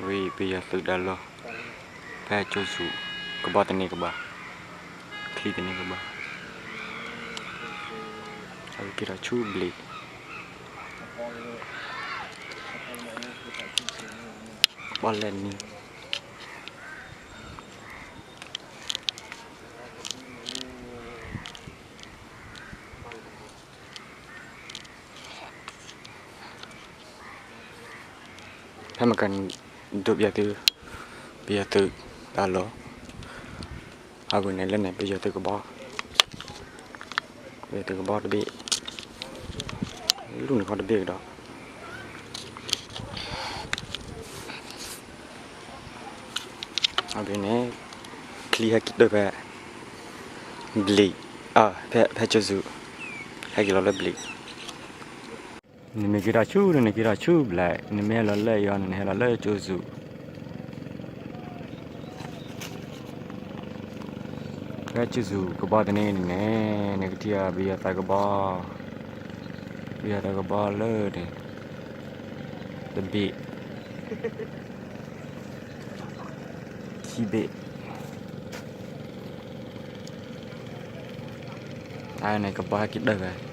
ဝံၤပယီၤသုးတၢ်လီၢ်, ဖဲကၠိဆူၣ်, ကဘီတန့ၢ်ကဘၣ်, ချံတန့ၢ်ကဘၣ်, အက့ၤထီၣ်ဆူဘျံး, ဘီလဲၣ်နံၤ ဖဲမကဒိးပယီၤသုး, ပယီၤသုးတၢ်လီၢ်, အဝဲန့ၣ်လၢန့ၣ် ပယီၤသုးကဘီ, ပယီၤသုးကဘီတဘ့ၣ်, လူၢ်န့ၣ်ခီတဘ့ၣ်ကဒီး အဝဲန့ၣ် ချံဟဲက့ၤတၢၢ်ဖဲ ဘျံး, ဖဲကၠိဆူၣ်, ဟဲက့ၤလီၤလၢဘျံး, နမ့ၢ်က့ၤထီၣ်ဆူၣ်န့ၣ် နက့ၤထီၣ်ဆူၣ်ဘျံး, နမ့ၢ်ဟဲလီၤလၢအံၤအီၤန့ၣ် နဟဲလီၤလၢကၠိဆူၣ် ဖဲကၠိဆူၣ်ကဘီတန့ၢ်န့ၣ်န့ၣ် နကထံၣ်အီၤ ပယီၤသုးကဘီ, ပယီၤသုးကဘီလၢန့ၣ် တဘ့ၣ်, ခံဘ့ၣ်, အန့ၣ်ကဘီဟဲက့ၤတၢၢ်ဖဲ